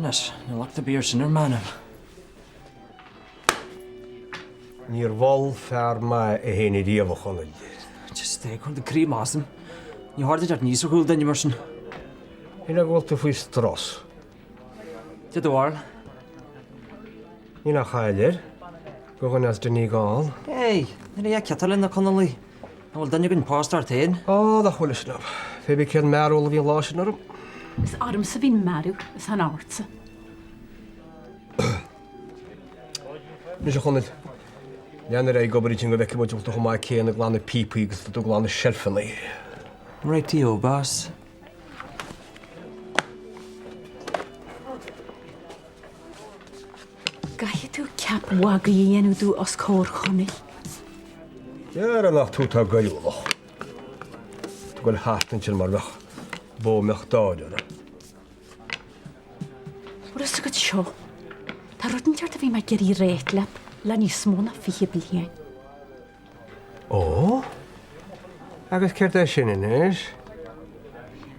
Anois, níl locht ar bith air sin ar m'anam. Níor mhol fear maith é féin ariamh, a Chonaill. Just é, cuir do croí amach asam. Ní hard a deir níos ar chúl duine mar sin. Shíl mé go bhfuil tú faoi strus. Cad é do bharúil. Níl aon chaill air. Gur dhuine as Donegal. Hey, níl a dhath ciotail le na Conallaigh. An bhfuil duine againn pósta ort féin? Ó, nach bhfuil a fhios agam. Pé bith cén mearbhall a bhí an lá sin orm. Is ormsa a bhíonn mearbhall, is chan ortsa. Anois a Chonaill, lean ar aghaidh ag obair ansin go bhfeicfidh muid an bhfuil tú chomh maith céanna ag glanadh píopaí agus atá tú ag glanadh seilfeanna. Righty-o, boss. Caithfidh tú ceap magaidh a dhéanamh domh os comhair Chonaill. Dhera nach tú atá goilliúnach. Tú ag goil thart ansin mar bheadh bó a mbeadh dáil uirthi. Bhfuil fhios agat seo? Tá rud inteacht a bhí mé ag iarraidh ráit leat le níos mó ná 20 bliain. Ó? Agus céard é sin anois?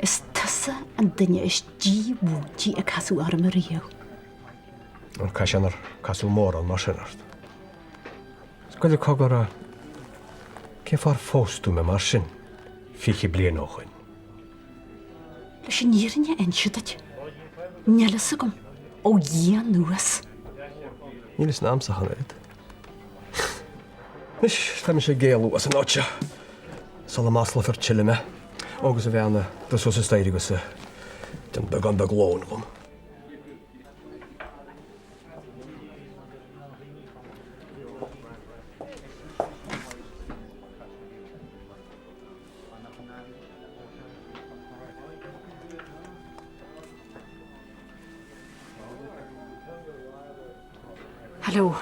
Is tusa an duine is díomhaointí a casadh orm ariamh. An caith sé nár casadh mórán mar sin ort? Is goile cogar a, cén fáth ar phós tú mé mar sin, 20 bliain ó shoin? Leis an fhírinne a inse duit, níl fhios agam ó Dhia anuas. Níl fhios a'msa ach an oiread. Anois, tá mise ag éalú as an áit seo sula maslófar tuilleadh mé. Ó, agus a bhean, dul suas an staighre agus déan beagán beag lóin dhom. Hello.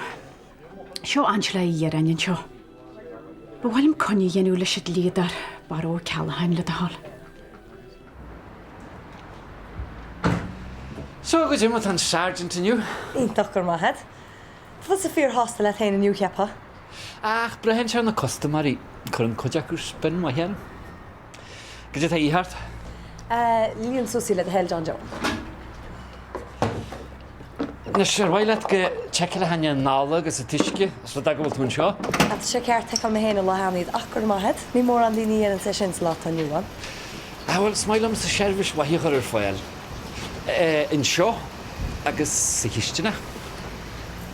Seo Angela Uí Dhireáin anseo. Ba mhaith liom coinne a dhéanamh leis an dlíodóir Barra Ó Ceallacháin le do thoil. So, goidé mar tá an Sergeant inniu? Iontach, go raibh maith a't. Tá tusa fíorshásta leat féin inniu, cheapfá. Ach braitheann sé ar na custaiméirí, cuireann cuid acu spin maith orm. Goidé tá a dhíth ort? Líon suas í le do thoil, John Joe. Anois, ar mhaith leat go tseiceálfainn an ola agus an t-uisce, os rud é go bhfuil tú anseo? Tá sé ceart, sheiceáil mé féin an lá cheana iad ach go raibh maith a't, ní mórán daoine a dhéananns é sin sa lá atá inniu ann. Ah bhuel, is maith liomsa seirbhís mhaith a chur ar fáil. Anseo agus sa chistineach.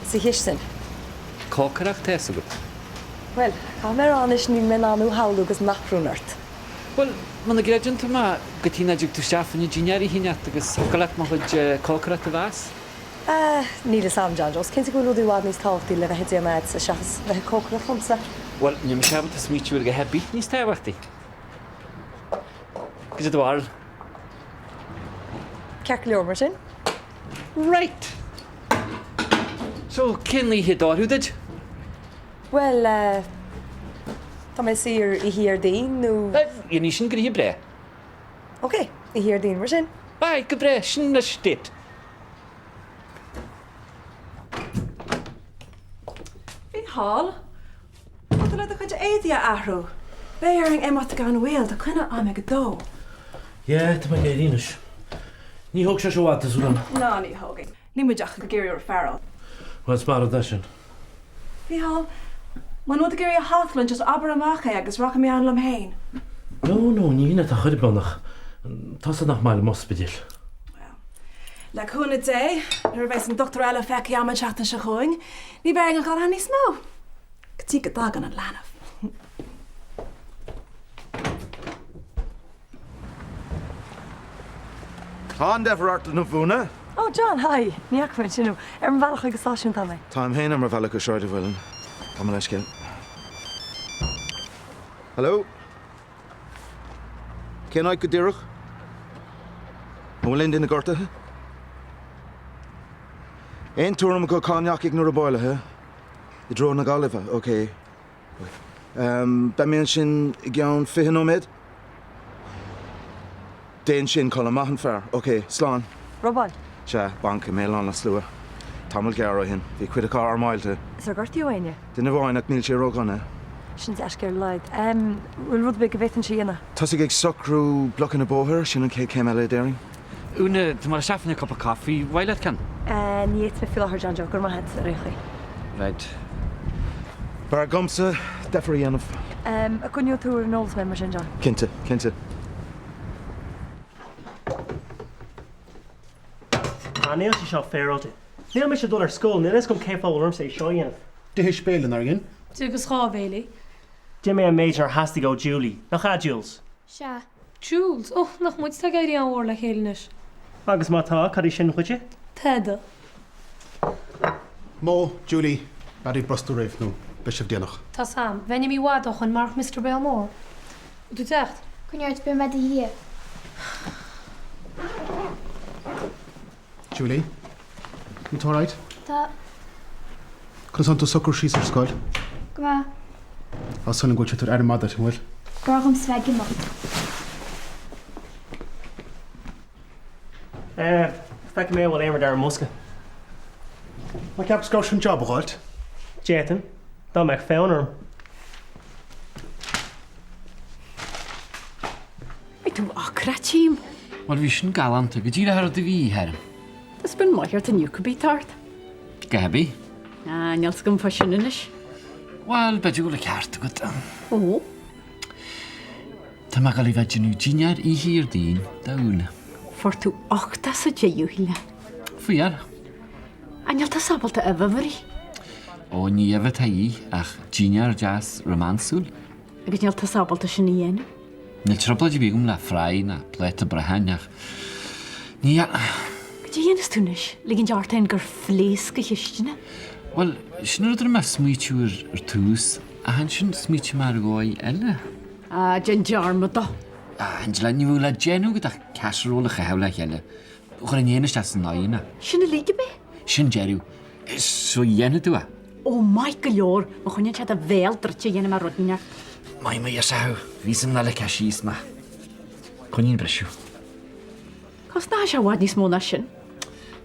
Sa chistin? Cócaireacht, tá fhios agat. Bhuel, caithfidh mé a rá anois, níl mé in ann thú a shamhlú agus naprún ort. Bhuel, muna gcreideann tú mé, cad chuige nach dtig tú isteach fá choinne dinnéar inteacht agus thiocfadh leat mo chuid cócaireachta a mheas? Ah, níl fhios a'm, John Joe. Is cinnte go bhfuil rudaí i bhfad níos tábhachtaí le bheith ag déanamh a'dsa seachas bheith ag cócaireacht dhomsa. Bhuel, níl mise ábalta smaoitiú ar a dhath ar bith níos tábhachtaí. Goidé do bharúil? Ceart go leor mar sin. Right! So, cén oíche d'oirfeadh duit? Bhuel, eh, tá mé saor oíche Dhéardaoin nó. Dhéanfaidh sin gnoithe breá. Ok, oíche Dhéardaoin mar sin. Aye, go breá, sin anois date. Mhícheál, bhfuil tú le do chuid éadaí a athrú? Beidh orainn imeacht gan mhoill, tá coinne agam ag a dó. Yeah, tá mé ag éirí anois. Ní thógfaidh sé seo i bhfad, tá súil agam. Ná ní thógfaidh. Níl muid ach ag iarraidh referral. Bhuel, is maith an rud é sin. Mhícheál, muna bhfuil tú ag iarraidh a theacht linn, just abair amach é agus rachaidh mé ann liom féin. No, no, ní hin atá chor ar bith ann ach tá 's agat nach maith liom ospidéil. Bhuel, le cúnamh Dé, nuair a bheas an dochtúir eile feicthe agam an tseachtain seo chugainn, ní bheidh orainn a dhul ann níos mó. Go dtí go dtagann an leanbh. Tá an-deifir ort inniu, a Úna. Oh, John, hi! Ní fhaca mé ansin thú. Ar mo bhealach chuig an stáisiún atá mé. Táim féin ar mo bhealach go Sráid an Mhuilinn. Gabh mo leithscéal. Hello? Cén áit go díreach? An bhfuil aon duine gortaithe? Aon tuairim acu cá ndeachaigh na robálaithe? I dtreo na Gaillimhe, ok. Beidh mé ansin i gceann 20 nóiméad. Déan sin, Colm. Maith an fear. Ok, slán. Robáil? Sea, banc i mBéal Átha na Slua. Tamall gearr ó shin. Bhí cuid acu armáilte. Is ar gortaíodh éinne? Duine amháin, ach níl sé ródhona. Sin dea-scéal ar a laghad. Bhfuil rud ar bith go bhféadfainnse a dhéanamh? Tosaigh ag socrú blocanna bóthair, sin an chéad chéim eile, déarfainn. Úna, tá mé isteach fá choinne cupa caife, mhaith leat ceann? Ní fhéadfaidh mé faoi láthair, John Joe, go raibh maith agat ar aon chaoi. Right. B'fhearr dhomsa deifir a dhéanamh. An gcoinneoidh tú ar an eolas mé mar sin, John? Cinnte, cinnte. Ah, níl sé seo féaráilte. Níl mise ag dul ar scoil, níl fhios agam cén fáth a bhfuil ormsa é seo a dhéanamh. D'ithis béile, nár dhein? D'ith dhá bhéile. D'ith mé an méid nár theastaigh ó Julie, nach ea, Jules? Sea. Jules, Ó, nach muid atá ag éirí an-mhór le chéile anois. Agus má tá, cad é sin dhuitse? Tada. Mo, Julie, b'fhearr daoibh brostú roimh nó beidh sibh déanach. Tá's a'm. Bheinn imithe i bhfad ó shoin marach Mister Béal Mór. Bhfuil tú ag teacht? Coinnigh ort, beidh mé i do dhiaidh. Julie, Bhfuil tú alright? Tá. Conas tánn tú ag socrú síos ar scoil? Go maith. Tá súil agam go bhfuil siad ag tabhairt aire maith duit, an bhfuil? B'fhearr dhomsa bheith ag imeacht. Eh, feicfidh mé an bhfuil aon rud ar an mbosca. Ná ceapas go raibh sin job a dh'fháilt? D'fhéadfainn, dá mbeadh fonn orm. Beidh tú ocrach, tchím. Bhuel, bhí sin galánta, go díreach an rud a bhí de dhíth orm. Tá spion maith ort inniu, cibé atá ort. Go haibí. Ah, níl 's agam fá sin anois. Bhuel, b'fhéidir go bhfuil an ceart agat. Ó? Tá mé ag dul a bheith ag déanamh dinnéar oíche Dhéardaoin d'Úna. Fuair tú uchtach sa deireadh, a shíle. Fuair. Ah, níl tusa ábalta ubh a bhruith. Ó, ní ubh atá de dhíth ach dinnéar deas rómánsúil. Agus níl tusa ábalta sin a dhéanamh. Níl trioblóid ar bith agam le fry ná pláta bracháin ach ní. Cad é a dhéanfas tú anois? Ligint ort féin gur phléasc an chistin? Bhuel, sin an rud a raibh mé ag smaoitiú air ar tús, ach ansin smaoitigh mé ar dhóigh eile. Ah, déan dearmad dó. Ah, Angela, ní bheadh le déanamh agat ach casserole a chaitheamh le chéile. Chuirfinn féin isteach san oigheann é. Sin uilig ab é? Sin deireadh. So dhéanfaidh tú é? Ó, maith go leor, má choinníonn sé do bhéal druidte dhéanfaidh mé rud inteacht. Maith mo Dhia-sa thú, bhí 'fhios a'm nár ligfeá síos mé. Coinín briseadh. Cosnóidh sé i bhfad níos mó ná sin.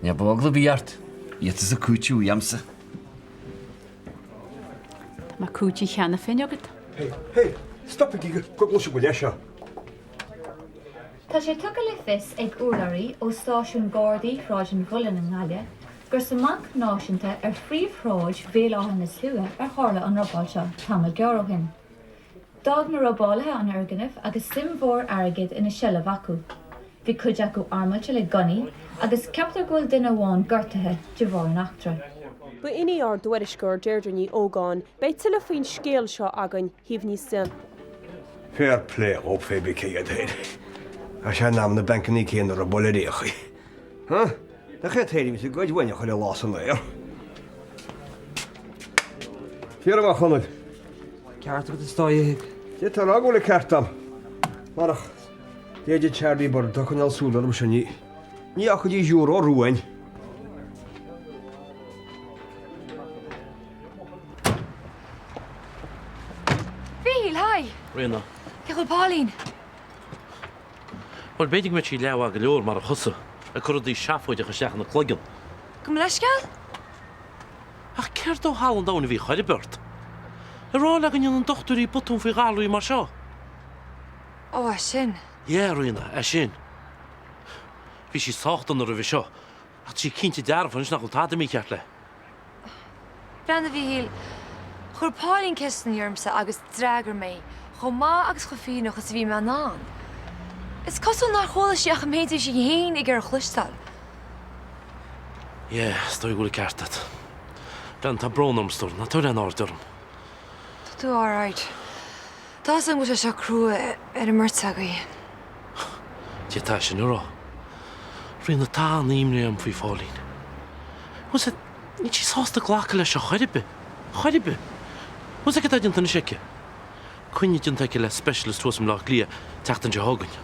Ná bíodh eagla ar bith ort, níl tusa cúiteamh uaimse. Tá mé cúitithe cheana féin agat. Hé, hé, stopaigí go gcloisfidh muid é seo. Tá sé tugtha le fios ag urlabhraí ó stáisiún Gardaí Shráid an Mhuilinn i nGaillimh gur sa mBanc Náisiúnta ar phríomhshráid Bhéal Átha na Slua a tharla an robáil seo tamall gearr ó shin. D'fhág na robálaithe an foirgneamh agus suim mhór airgid ina seilbh acu. Bhí cuid acu armáilte le gunnaí agus ceaptar go bhfuil duine amháin gortaithe de bharr an eachtra. Ba in í ár dtuairisceoir Deirdre Ní Ógáin. Beidh tuilleadh faoin scéal seo againn thaobh níos déanaí. Fair play dhób fé bith cé iad féin. Tá sé in am na bancannaí céanna a robáil ar aon chaoi. Huh? Nach é an t-aon ag goid uainn a chuir a lá san aer. Siar amach, Chonaill. Ceart agat is dóigh. D'fhéadfá a rá go bhfuil an ceart a'm. Marach leithéide Charlie Bird atá ag coinneáil súil orm sin ní ní fhágfaidís euro uainn. Mhíchíl, hi! Ríona. Cén chaoi a bhfuil Pauline? Bhuel, b'fhéidir go mbeadh sí leathmhaith go leor marach thusa, ag cur rudaí seafóideacha isteach ina cloigeann. Gabh mo leithscéal? Ach céard ó thalamh an domhain a bhí chor ar bith ort? Ag rá le go ndéanann dochtúirí botún faoi ghalraí mar seo? Ó, é sin. Yeah, Ríona, é sin. Bhí sí sách dona roimhe seo, ach tá sí cinnte dearfa anois nach bhfuil tada mícheart léi. Breathnaigh, a Mhíchíl, chuir Pauline ceisteanna ormsa agus d'fhreagair mé chomh maith agus chomh fírinneach is a bhí mé in ann. Is cosúil nár chuala sí ach an méid a bhí sí féin ag iarraidh a chloisteáil. Yeah, is dóigh go bhfuil an ceart agat. Breathnaigh, tá brón orm, a stór, ná tabhair aon aird orm. Tá tú alright. Tá 'fhios agam go bhfuil sé seo crua ar an mbeirt agaibh. D'fhéadfá é sin a rá. Ríona, tá an-imní orm faoi Phauline. Bhfuil 'fhios a'd, níl sí sásta glacadh leis seo chor ar bith. Chor ar bith. Bhfuil 'fhios a'd cad atá déanta anois aici? Coinne déanta aici le specialist thuas i mBleá Cliath an tseachtain seo chugainn.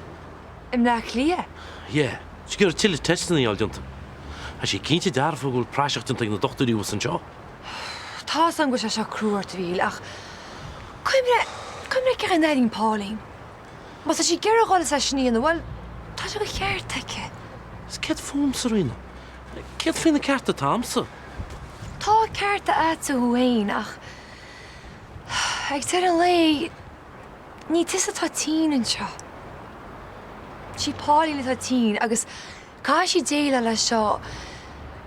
I mBleá Cliath? Yeah. Tá sí ag iarraidh tuilleadh teisteanna a fháil déanta. Tá sí cinnte dearfa go bhfuil praiseach déanta ag na dochtúirí thuas anseo. Tá 'fhios agam go bhfuil sé seo crua ort, a Mhíchíl, ach cuimhnigh, cuimhnigh cén chaoi a n-airíonn Pauline. Má tá sí ag iarraidh a dhul is é sin a dhéanamh, bhuel, tá sé de cheart aici. Is céard fúmsa, Ríona? Céard faoi na cearta atá a'msa? Tá cearta a'dsa thú fhéin, ach ag deireadh an lae, ní tusa atá tinn anseo. Sí Pauline atá tinn agus. Caithfidh sí déileáil leis seo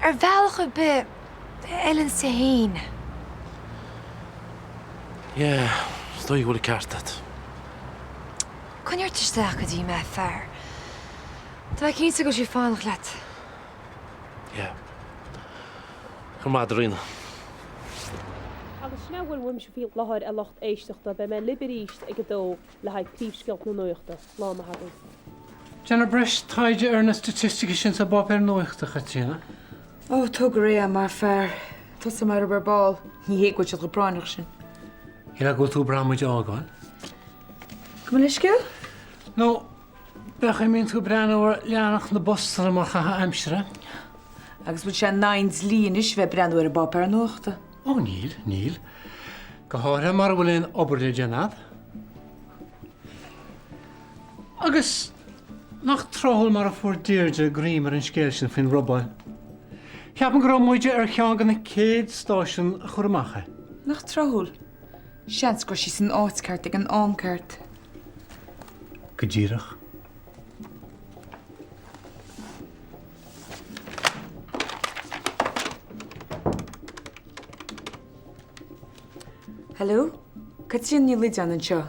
ar bhealach ar bith a fheileanns di fhéin. Yeah, is dóigh go bhfuil an ceart agat. Coinnigh ort isteach go dtí mé, a fear. Tá mé cinnte go bhfuil sí ag fanacht leat. Yeah. Go raibh maith agat, a Ríona. Agus sin é a bhfuil uaimse faoi láthair a lucht éisteachta, beidh mé libh arís ag a dó le haghaidh príomhscéalta na nuachta. Lá maith agaibh. Déanamh breis taighde ar na staitisticí sin sa bpáipéar nuachta, a Chaitríona. Ó, tóg ar aghaidh é, mar fear. Tosóidh mé ar obair ar ball. Ní hé go bhfuil siad chomh práinneach sin. Shílfeá go bhfuil tú ag brath muid a fhágáil. Gabh mo leithscéal? Nó b'fhéidir go mbíonn tú ag breathnú ar leathanach na bpostanna mar chaitheamh aimsire. Agus bhfuil sé in aghaidh an dlí anois a bheith ag breathnú ar an bpáipéar nuachta? Ó níl, níl. Go háirithe mara bhfuil aon obair le déanamh. Agus nach tráthúil mar a fuair Deirdre greim ar an scéal sin faoin robáil. Ceapaim go raibh muide ar cheann de na céad stáisiúin a chuir amach é. Nach tráthúil. Seans go raibh sí san áit ceart ag an am ceart. Go díreach. Hello? Caitríona Ní Loideáin anseo.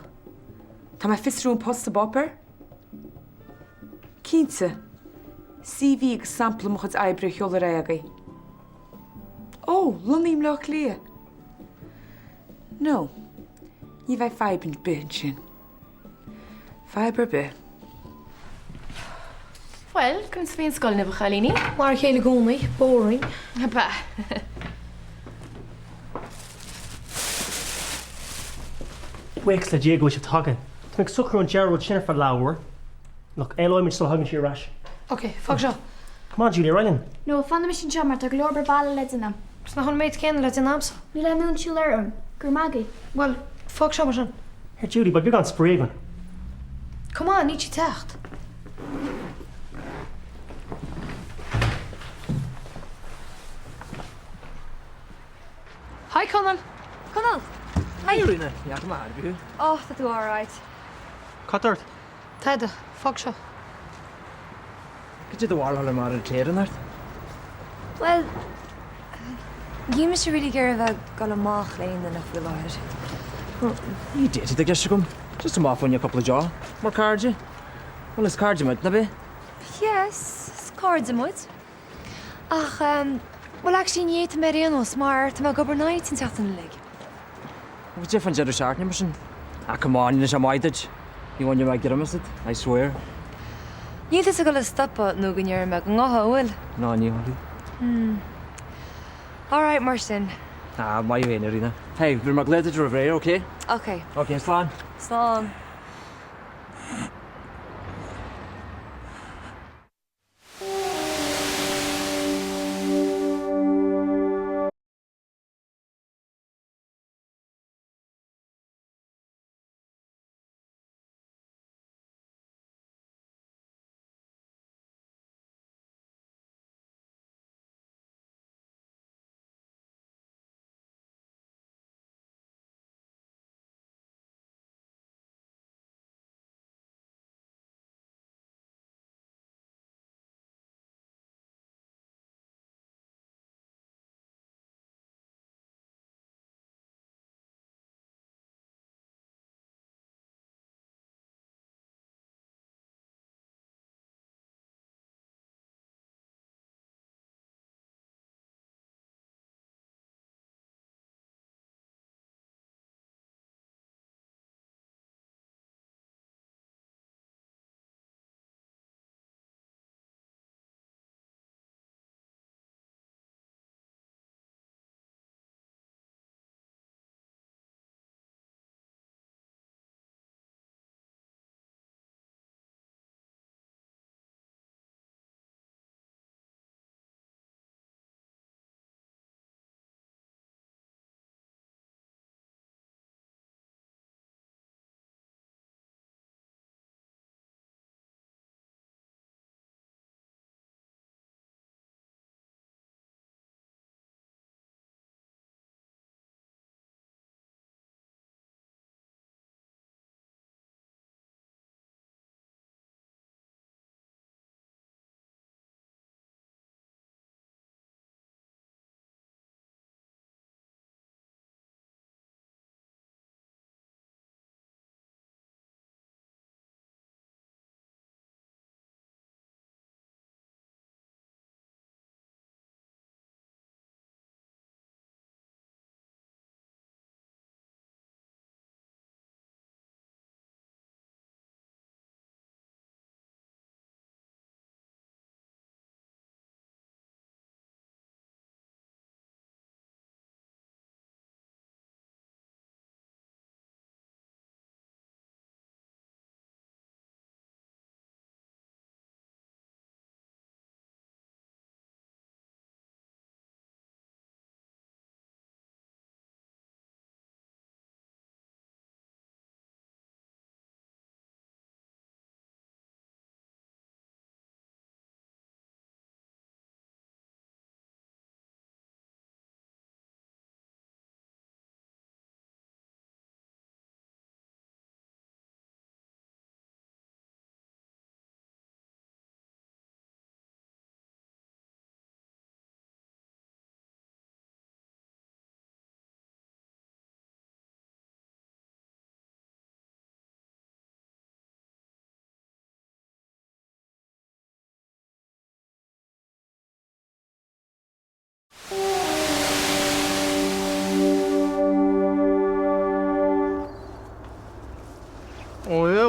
Tá mé ag fiosrú an post sa bpáipéar? Cinnte. CV agus sampla mo chuid oibre a sheoladh ar aghaidh agaibh. Ó, lonnaithe i mBleá Cliath. No, ní bheidh fadhb ar bith ansin. Fadhb ar bith. Bhuel, conas a bhí an scoil inniu, a chailíní? Mar a chéile i gcónaí, boring. Ab ea? Buíochas le Dia go bhfuil sibh tagtha. Tá mé ag socrú an deireadh rud sin ar feadh leathuair. Look, éalóimid sula thagann sí ar ais. Ok, fág seo. Come on, Julie, ar aghaidh linn. No, fanaimis anseo mar tá go leor obair baile le déanamh. Is nach bhfuil an méid céanna le déanamh agamsa? Níl aon fhonn siúl orm. Go raibh maith agaibh. Bhuel, fág seo mar sin. Here, Julie, beidh beagán spraoi againn. Come on, níl sí ag teacht. Hi, Conall! Conall! Hi, Ríona. Ní fhaca mé ar bith thú. Oh, tá tú alright. Cad ort? Tada, fág seo. Cad é do bharúil ar mar an téir anocht? Bhuel, níl mise really ag iarraidh a bheith ag dul amach le aon duine faoi láthair. Ní date atá i gceist agam. Just amach fá choinne cúpla deoch. Mar cairde. Bhuel, is cairde muid, nach ea? Yes, is cairde muid. Ach, bhuel actually ní fhéadfaidh mé ar aon nós mar tá mé ag obair night an tseachtain uilig. Bhuel, cad é fán deireadh seachtaine mar sin? Ah, come on, níl sé maith duit. Ní bhainfidh mé greim asat, I swear. Níl tusa ag dul a stopadh nó go ndéarfaidh mé go nguth, an bhfuil? No, ní bhfuil. Hmm. Alright, mar sin. Ah, maith thú féin, a Ríona. Hey, bhí mé ag glaoch duit roimh ré, okay? Okay. Okay, slán. Slán.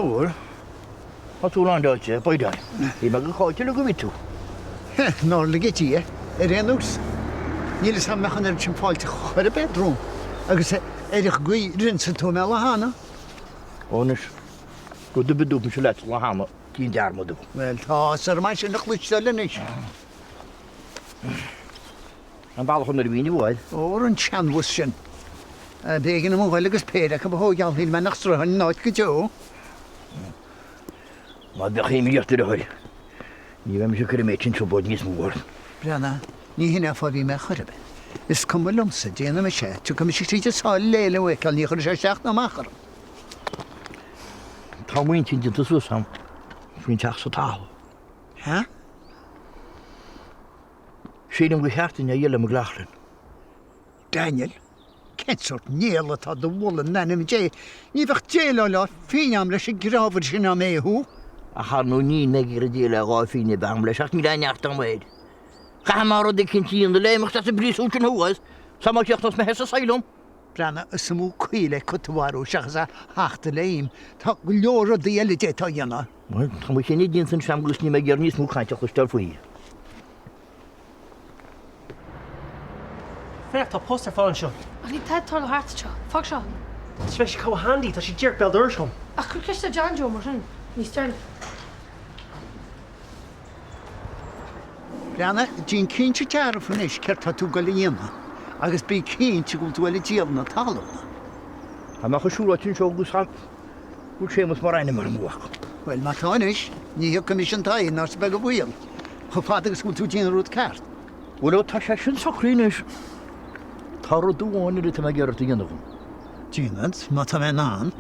bhfuil? Tá tú landáilte, by dad. Bhí mé go cáite le go bhí tú. Nár lige Dia, ar aon nós. Níl fhios a'm mbeadh an oiread sin fáilte chor ar bith romham agus ar an gcaoi ar ionsaigh tú mé lá cheana. Ó anois, rud ar bith dúirt mise leat lá cheana, déan dearmad de. Bhuel, tá áthas orm é sin a chloisteáil anois. An bealach anoir a bhí inniu air. Ó, ar an seanbhus sin. B'éigean dom a ghoil agus péire acu a thóigeáil, shíl mé nach sroichfinn an áit go deo. Ná bheadh aon mhíocht ar a thoil. Ní bheidh mise ag cur an méid sin trioblóid níos mó ort. Breathnaigh, ní hin é an fáth a bhí mé chor ar bith. Is cuma liomsa, déanfaidh mise é. Tiocfaidh mise tríd an sáile léi le fheiceáil, ní chuirfidh sé isteach ná amach orm. Tá m'intinn déanta suas agam faoin teach sa talamh. Hea? Sílim gur cheart duinn é a dhíol le McLaughlin. Daniel, Cén sórt néal atá i do bholg in ainm Dé? Ní bheadh déileáil dhá phingin a'm leis an gcreábhair sin dá mb'é thú. Ach ar ndóigh níl mé ag iarraidh díol le dhá phingin a bheith a'm leis ach níl aon neart a'm air. Caithfidh mé rud eicínt a dhéanamh le imeacht as an bpríosún sin thuas, sá má chríochnós mé thoir sa asylum. Breathnaigh, is amú caoi le cut a mharú seachas a theacht i léim. Tá go leor rudaí eile a d'fhéadfá a dhéanamh. Bhuel, tá mo chinneadh déanta anois a'm agus níl mé ag iarraidh níos mó cainte a chloisteáil faoi. Féach, tá post ar fáil anseo. Ach níl tada ag tarlú thart anseo. Fág seo. Beidh sé chomh handy, tá sé díreach béal dorais dhom. Ach cuir ceist ar John Joe mar sin, níos deireanaí. Breathnaigh, déan cinnte dearfa anois céard tá tú ag goil a dhéanamh agus bí cinnte go bhfuil tú ag goil a díol na talúna. Tá mé chomh siúráilte anseo agus tá bhfuil Séamus mar ainm orm uac. Bhuel, má tá anois, ní thiocfaidh mise in d'aghaidh ná sa bheag a bhaol, chomh fada agus go bhfuil tú ag déanamh an rud ceart. Bhuel, ó tá sé sin socraithe anois, tá rud amháin eile atá mé ag iarraidh ort a dhéanamh dhom. Déanfad, má tá mé in ann.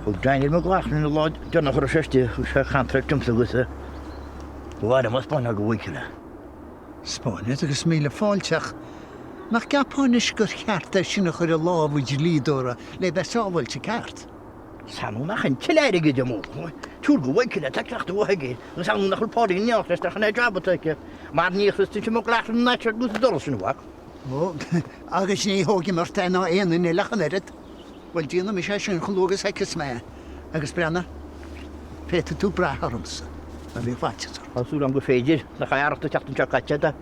Thug Daniel McLaughlin an lá deireanach a raibh sé istigh, thug sé contract domsa agus ba mhaith liom a 'spáineáil do Mhichael é. 'Spáinfead agus míle fáilte ach nach gceapfá anois gur cheart é sin a chur i lámha dlíodóra le bheith sábháilte ceart? Is annamh nach aon tuilleadh airgid amú. Tabhair do Mhichael é, tá cleachtadh mhaith aige agus annamh nach bhfuil Pauline in éineacht leis nach in é jab atá aici mar ní chriosfaidh McLaughlin an áit agus an doras sin amach. Ó, agus ní thógfaidh mé ort é ná aon duine eile ach an oiread. Bhuel, déanfaidh mise é sin chomh luath agus a fheicfeas mé é. Agus breathnaigh, féadfaidh tú brath ormsa, ná bíodh faitíos ort. Tá súil agam gur féidir, nach é earrach an tseachtain seo caite é.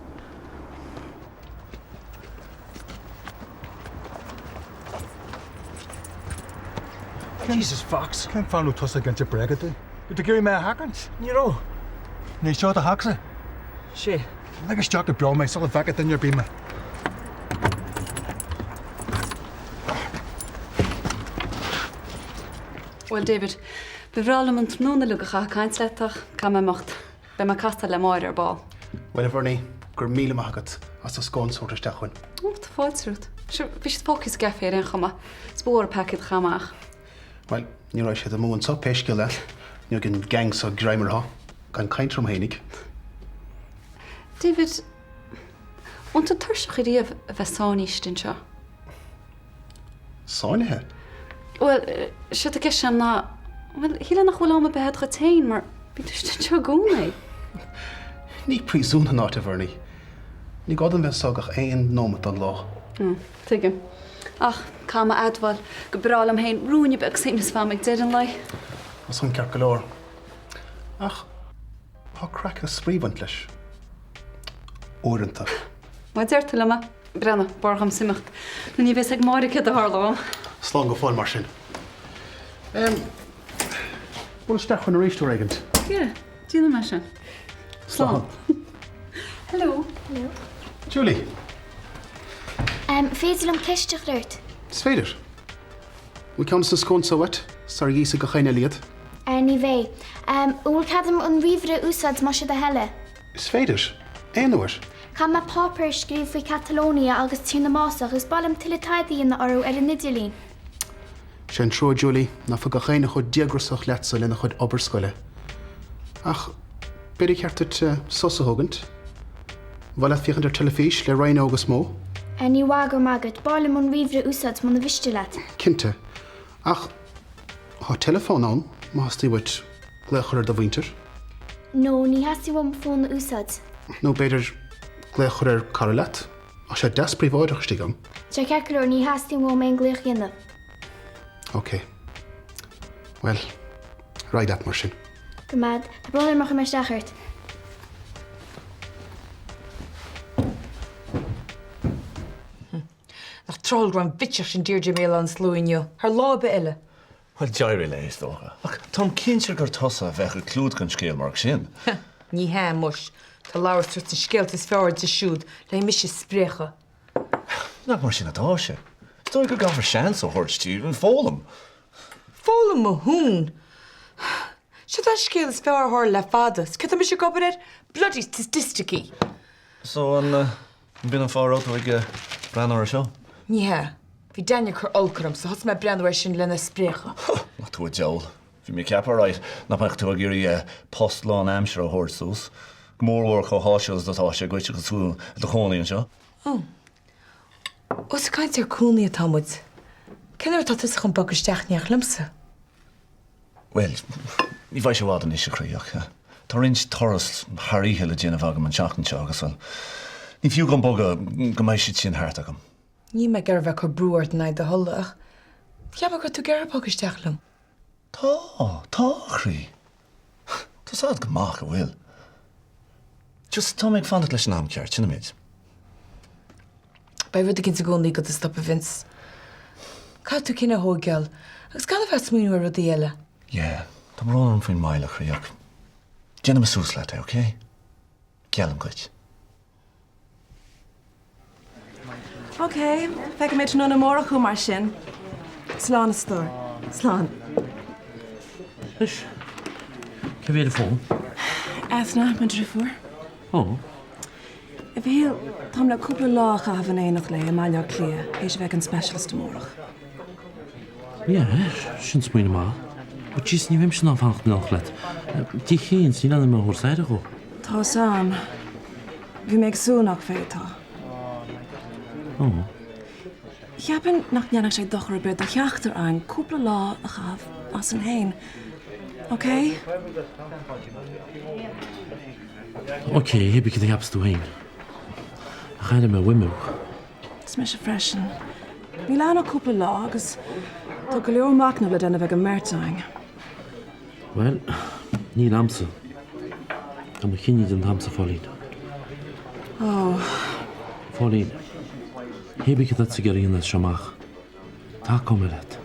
Jesus, Fox. Cén fáth an raibh tusa ag inse bréaga dúinn? Raibh tú ag iarraidh mé a sheachaint? Ní raibh. Ní seo do theachsa? Sé. Lig isteach go beo mé sula bhfeice duine ar bith mé. Bhuel, David, ba bhreá liom an tráthnóna uilig a chaitheamh ag caint leat ach caithfidh mé imeacht. Beidh mé ag castáil le Máire ar ball. Bhuel, a Bhernie, go raibh míle maith agat as do scones a thabhairt isteach chugainn. Ó, tá fáilte romhat. Sure, bhí siad fágtha sa gcaife ar aon chuma. Is ba mhór an peaca iad a chaitheamh amach. Bhuel, ní raibh siad amú anso pé scéal é. Ní raibh an gang so greim orthu, gan caint orm fhéinig. David, an bhfuil tú tuirseach ariamh a bheith sáinnithe anseo? Sáinnithe? Bhuel, séard atá i gceist agam ná, bhuel, shílfeá nach bhfuil am ar bith agat dhuit féin mar bíonn tú istigh anseo i gcónaí. Ní príosún an áit, a Bhernie. Ní gá dom bheith anso gach aon nóimeat den lá. Tuigim. Ach caithfidh mé a admháil gur breá liom féin ruainne beag suaimhnis a bheith a'm ag deireadh an lae. Tá san ceart go leor. Ach tá craic agus spraoi ag baint leis. Uaireanta. Má deir tú liom é. Breathnaigh, b'fhearr dhomsa imeacht nó ní bheidh a fhios ag Máire céard a tharla dhom. Slán go fóill mar sin. Em, buail isteach chugainn arís uair éigint. Yeah, déanfaidh mé sin. Slán. Hello. Hello. Julie. Em, féidir liom ceist a chur ort? Is féidir. Bhfuil ceann de na scones so uait, sara n-íosfaidh gach éinne eile iad? Eh, ní bheidh. Em, an bhfuil cead agam an ríomhaire a úsáid más é do thoil é? Is féidir. Aon uair. Caithfidh mé páipéar a scríobh faoi Catalonia agus Tír na mBascach agus ba mhaith liom tuilleadh taighde a dhéanamh orthu ar an idirlíon. Sé an trua, Julie, ná fuil gach éinne chomh díograsach leatsa lena chuid obair scoile. Ach b'fhéidir cheart duit sos a thógaint. An mhaith leat féachaint ar teilifís le Rhino agus Mo? Ní mhaith, go raibh maith agat. B'áil liom an ríomhaire a úsáid muna mhiste leat. Cinnte. Ach tá teileafón ann má theastaíonn uait glaoch a chur ar do mhuintir. No, ní theastaíonn uaim fón a úsáid. Nó b'fhéidir glaoch a chur ar cara leat? Tá sé deas príobháideach istigh ann. Tá ceart go leor, ní theastaíonn uaim aon glaoch a dhéanamh. Ok. Bhuel. Ar aghaidh leat mar sin. Go raibh maith a'd. Tá brón orm a chuir mé isteach ort. Nach tráthúil go raibh an bhitseach sin Deirdre i mBéal Átha an tSlua inniu, thar lá ar bith eile. Bhuel, d'éirigh léi, is dócha. Ach táim cinnte gur tusa a bheadh ag clúdach an scéil mar sin. Ní hea, muis. Tá leabhar tar éis na scéalta is fearr di siúd le haghaidh mise a spréachadh. Nach mar sin atá sé? Is dóigh go gcaithfear seans a thabhairt di foghlaim. Foghlaim mo thún! Seo an scéal is fearr a tharla le fada. 'S céard tá mise ag obair air? Bloody staitisticí! So, an b'in an fáth a raibh tú ag breathnú air seo? Ní hea. Bhí Daniel ag cur olc orm, so thosaigh mé ag breathnú air sin lena spréachadh. Nach tú an diabhal. Bhí mé ag ceapadh, right, nach mbeadh tú ag iarraidh post lánaimseartha a thabhairt suas, go mórmhór chomh háisiúil is atá sé dhuit agus tú i do chónaí anseo. Ó. Ós ag caint ar cónaí atá muid, cén uair atá tusa chun bogadh isteach in éineacht liomsa? Bhuel, ní bheidh sé i bhfad anois, a chroí, ach tá roinnt turas thar oíche le déanamh agam an tseachtain seo agus, bhuel, ní fiú dhom bogadh go mbeidh siad sin thart agam. Níl mé ag iarraidh a bheith ag cur brú ort in aghaidh do thola, ach cheap mé go raibh tú ag iarraidh bogadh isteach liom. Tá, tá, a chroí. Tá's a'd go maith go bhfuil. Just, tá mé ag fanacht leis an am ceart, sin an méid. Beidh rud éicint i gcónaí agat a stopfaidh Vince. Caithfidh tú cinneadh a thóigeáil agus gan a bheith ag smaoineamh ar rudaí eile. Yeah, tá brón orm faoin moill, a chroí, ach déanfaidh mé suas leat é, ok? Geallaim dhuit. Ok, feicfidh mé tráthnóna amárach thú mar sin. Slán, a stór. Slán. Anois, cé bhí ar an bhfón? Eithne, mo dhriofúr. Ó. A Mhichíl, táim le cúpla lá a chaitheamh in éineacht léi i mBaile Átha Cliath théis a bheith ag an specialist amárach. Yeah, sin smaoineamh maith. But jeez, ní bheinnse in ann fanacht in éineacht leat. Di féin, 's níl ann mé a thabhairt aire dhó. Tá 'fhios a'm. Bhí mé ag súil nach bhféadfá. Ó. Cheapfainn nach ndéanfadh sé dochar ar bith do cheachtar againn cúpla lá a chaitheamh asainn féin. Ok? Ok, hé bith cad a cheapas tú féin. Ach airím uaim thú. Is mise freisin. Níl ann ach cúpla lá agus tá go leor machnaimh le déanamh ag an mbeirt againn. Bhuel, níl a'msa. Tá mo chinneadh déanta a'msa, a Phóilín. Ó. A Phóilín, hé bith cad tá tusa ag iarraidh a dhéanamh as seo amach, tacóidh mé leat.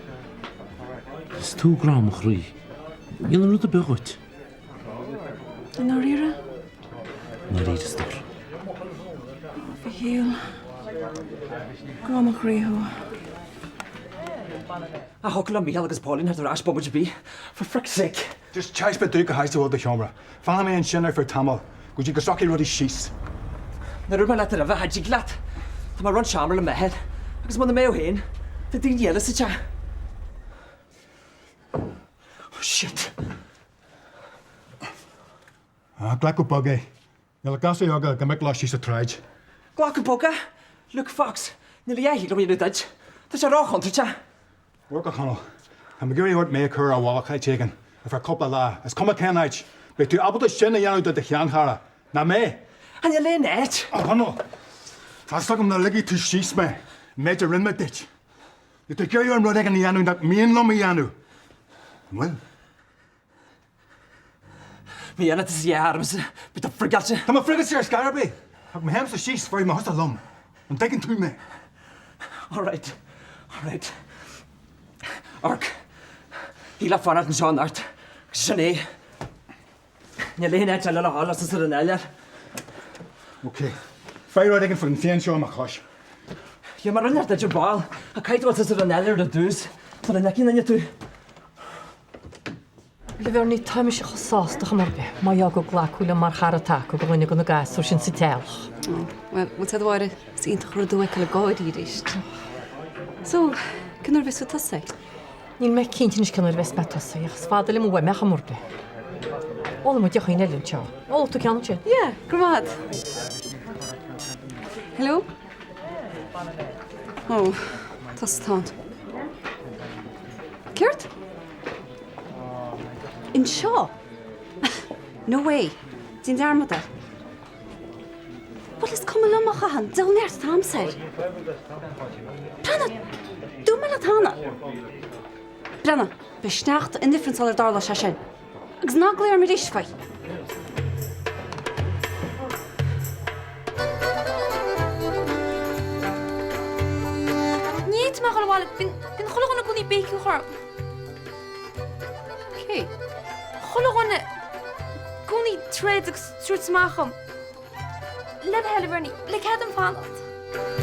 Is tú grá mo chroí. Dhéanfainn rud ar bith dhuit. I ndáiríre? I ndáiríre, a stór. A Mhichíl. Grá mo chroí thú. Cha thiocfadh le Mícheál agus Pauline theacht ar ais bomaite ar bith. For frick's sake. Just taispeáin domh cá háit a bhfuil do sheomra. Fanfaidh mé ansin ar feadh tamaill, go dtí go socraíonn rudaí síos. Nuair a dúirt mé leat roimhe, cha dtig leat. Tá mé ag roinnt seomra le Micheál. Agus muna mbeadh féin, tá daoine eile sa teach. Oh shit. Ah, glac go bog é. Níl ach gasúir óga ag imeacht leo síos an tsráid. Glac go bog é? Look, Fox, níl a dhath a thig liom a dhéanamh duit. Tá sé róchontúirteach. Amharc, a Chonaill. Tá mé ag iarraidh ort mé a chur i bhfolach áit éigin ar feadh cúpla lá, is cuma cén áit. Beidh tú ábalta sin a dhéanamh do do sheanchara. Nach mbeidh? Ah, níl aon áit. A Chonaill, tá's agam nach ligfidh tú síos mé, an méid a rinne mé duit. Níl tú ag iarraidh orm rud éigin a dhéanamh nach mian liom a dhéanamh. An bhfuil? Má dhéanann tusa a dhath ormsa, beidh tú frigeáilte. Tá mé frigeáilte ar scor ar bith. Ach má théimse síos, bhéarfaidh mé thusa liom. An dtuigeann tú mé? Alright, alright. Amharc, thig leat fanacht anseo anocht. Sin é. Níl aon áit eile le dhul as an áiléar. Ok. Faigh rud éigin faoin phian seo i mo chois. Gheobhaidh mé rud inteacht duit ar ball, ach caithfidh tú dul as an áiléar ar dtús, sula bhfeiceann éinne tú. A Bhernie, tá mise chomh sásta chuma ar bith, má gheall gur glacadh liom mar chara taca do dhuine de na gasúir sin sa teaghlach. Ó, bhuel, bhfuil 's a'd a Mháire, is iontach an rud thú a fheiceáil ag gáirí arís. So, cén uair a bheas tú ag tosaí? Níl mé cinnte anois cén uair a bheas mé ag tosaí, ach is fada liom uaim é chuma ar bith. Ólfaidh muid deochín eile anseo. Ólfaidh tú ceann ansin? Yeah, go raibh maith a'd. Hello? Ó, tusa atá ann. Céard? Anseo? No way. Déan dearmad air. Bhuel, is cuma liom a Chathain, diabhal neart atá a'msa air. Breathnaigh, dúirt mé leat cheana. Breathnaigh, beidh sneachta in ifreann sular dtarlóidh sé sin. Agus ná glaoigh orm arís faoi. Ní fhéadfaidh mé a dhul abhaile, bíonn chuile dhuine i gcónaí ag béiceadh orm. Cé? Chuile dhuine i gcónaí ag troid agus ag tabhairt amach dhom. Le do thoil, a Bhernie, le cead dom fanacht.